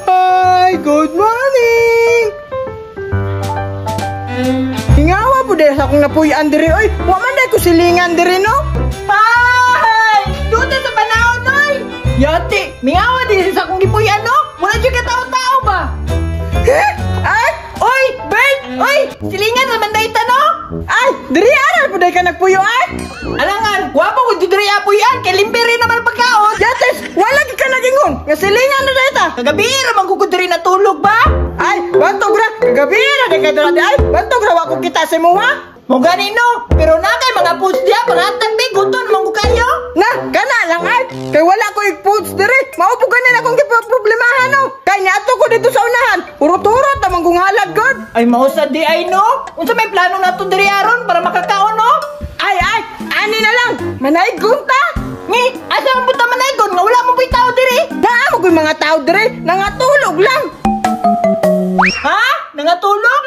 Hi! Good morning! Hingawa po dahil sa akong napuy-an diri, oy. Wa man dahil ko silingan diri, no? Ay! Doon sa panahon, oy! Yati, mingawa din sa akong gipuy-an, no? Wala dyan ka tao-tao ba? Eh? Ay! Oy, Bert! Oy, silingan naman dahil no? Ay! Diri aral po dahil ka nagpuyo, ay! Alangan, gwapo ko diri apuy-an, kay limpire naman pagkaon. Yates, wala gid ka nagingon. Nga silingan na dahil ta. Kagabi, ramang ko diri natulog ba? Ay, bantog ra. Kagabi ra dahil ka dira di ay. Bantog ra wa ko kita sa imuha. Mo gani no, pero na kay mga foods diya, pangatag di, gutom man ko kayo. Na, kana lang ay. Kay wala ko i-foods diri. Mao po ganin akong giproblemahan no. Kay niadto ko dito sa unahan. Urot-urot tamang kong halad god. Ay, mausa di ay no. Unsa may plano nato diri aron para makakaon no? Ay ay, ani na lang. Manaigon ta. Ngi, asa man punta manaigon nga wala mo po'y tao diri? Naa mo ko'y mga tao diri, nangatulog lang. Ha? Nangatulog?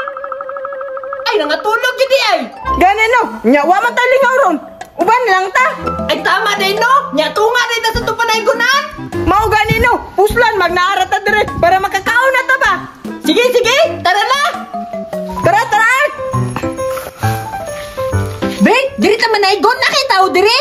Ay, nangatulog jud di ay. Gani no, nya wa man ta lingaw ron. Uban lang ta. Ay tama day no. Nya tunga day ta sa tupanaygonan. Mao gani no, puslan magnaara ta diri para makakaon na ta ba. Sige, sige, tara na. Tara, tara. Bek, diri ta manaygon na kay tao diri.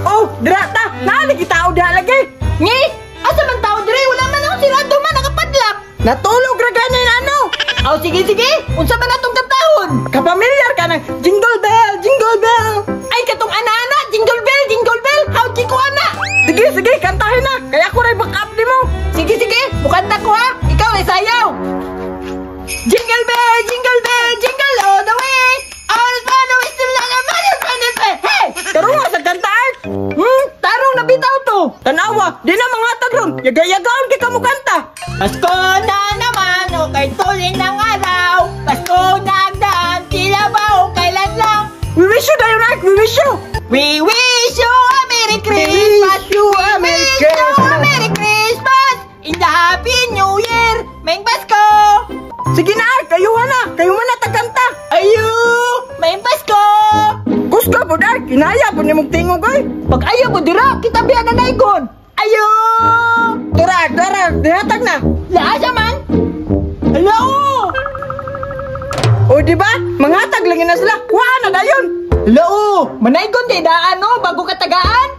Oh, dira ta. Naali kita tao diha lagi. Ngi, asa man tao diri? Wala man ako sirado man nakapadlak. Natulog ra gani na ano. Aw, sige, sige. Unsa man atong kantahon? Kapamilyar ka ng jingle bell, jingle bell. Ay, katong ana-ana, jingle bell, jingle bell. How di ko ana? Sige, sige, kantahin na. Kaya ako ray back up ni mo. Sige, sige, mukanta ko ha. Ikaw ay sayaw. Jingle bell, jingle bell, jingle all the way. All the way still not a mother friend. Hey! Tarong sa kanta art. Tarong na bitaw to. Tanawa, di na mga ron. Yaga-yagaon kay kamo kanta. Pasko na naman, okay tuloy ng araw. Pasko nagdaan, tila ba o kailan lang? We wish you dayon, Art. We wish you. We wish you a Merry Christmas. We wish you a Merry We wish you a Christmas. Merry Christmas. In the Happy New Year. May Pasko. Sige na, Art. Kayo na. Kayo man na tagkanta. Ayo, may Pasko. Kuska po, Art. Kinaya po ni mong tingog, ay. Pag ayaw mo dira, kita biya na naigon. Ayo! Tara, Art. Tara. Dihatag na. Laasa man. Ala o! O, di ba? Manghatag lang na sila. Wa na dayon. Ala o! Manaigon di daan no, bago katagaan.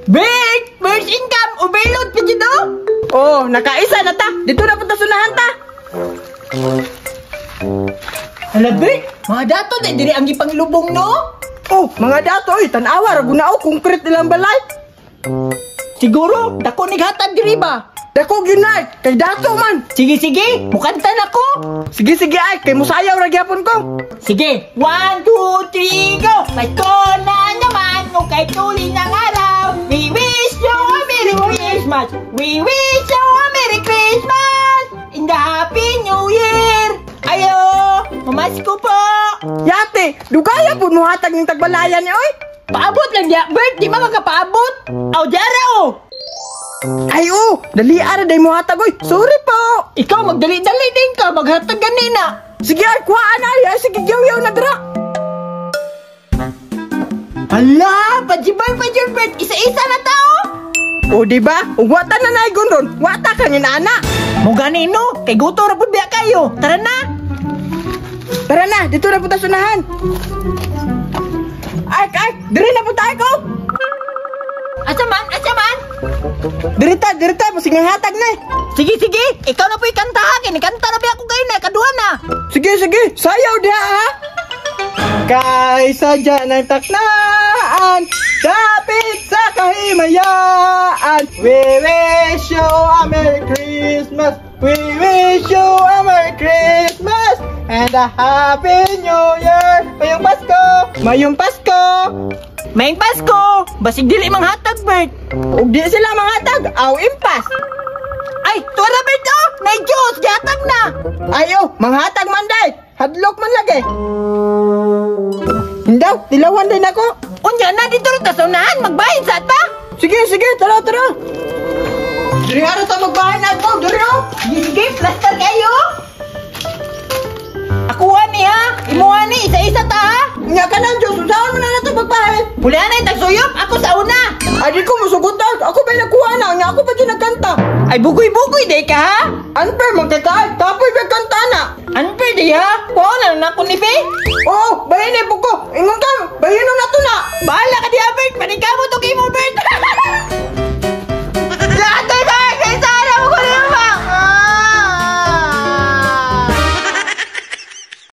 Big! First income, overload pa dito. Oh, nakaisa na ta. Dito na punta sunahan ta. Ala, Bert, mga dato di diri ang gipanglubong no? Oh, mga dato oy, tan-awa ra gunao konkret ilang balay. Siguro, dako ni hatag diri ba? Dako gyud na, Art. Kay dato man. Sige, sige, mukanta na ko. Sige, sige ay, kay musayaw ra gyapon ko. Sige, 1, 2, 3, go! Pasko na naman, okay tuloy ng araw. We wish you a Merry Christmas. We wish you a Merry Christmas. In the Happy New Year. Ayo, mamasko po. Yate, dugaya pud mo hatag ning tagbalayan ni oy. Paabot lang diya, Bert, di ba makapaabot? Aw, diara oh. Ay oh, dali ara day mo hatag oy. Sorry po. Ikaw, magdali-dali din ka, maghatag ganina. Sige ay, kuhaan ay, ay sige yaw-yaw na dira. Hala, pajibal pa dyan, Bert, isa-isa na tao. O di ba? Ug wa ta na naigon ron, wa ta kang inaana. Mo ganino, kay guto ra pud biya kayo. Tara na. Tara na, dito na punta sunahan. Ay, ay, diri na punta ko. Asa man, asa man? Diri ta, diri ta, basig hatag na eh. Sige, sige, ikaw na po'y kanta ha. Kinikanta na ba ako kayo na, kaduha na. Sige, sige, sayaw diha ha. Kay sadya ng taknaan, dapit sa kahimayaan. We wish you a Merry Christmas. We wish you a Merry Christmas and a Happy New Year. Mayong Pasko! Mayong Pasko! Mayong Pasko! Basig dili manghatag, Bert. Ug di sila manghatag, aw impas. Ay, tuwa Bert oh! Nay Diyos, gihatag na! Ayo, manghatag man day. Hadlok man lagi. Hindaw, tilawan din ako. Unya na dito rin ta sa unahan, magbahin sa ta. Sige, sige, tara, tara. Diri ara ta magbahin ato, diri oh. Sige, sige, plaster kayo. Akuha ni ha, imuha ni, isa-isa ta ha. Nya ka nang Diyos, unsaon man na nato magbahin? Pulihan ay tagsuyop, ako sa una. Ay, di ko musugutan. Ako ba nakuha na? Nga ako ba di nagkanta? Ay, bugoy-bugoy day ka ha? Unfair man kay ka. Kapoy ba kanta na? Unfair day ha? Kuha na lang ako ni Be. Oo, bahin po ko. Ingon ka,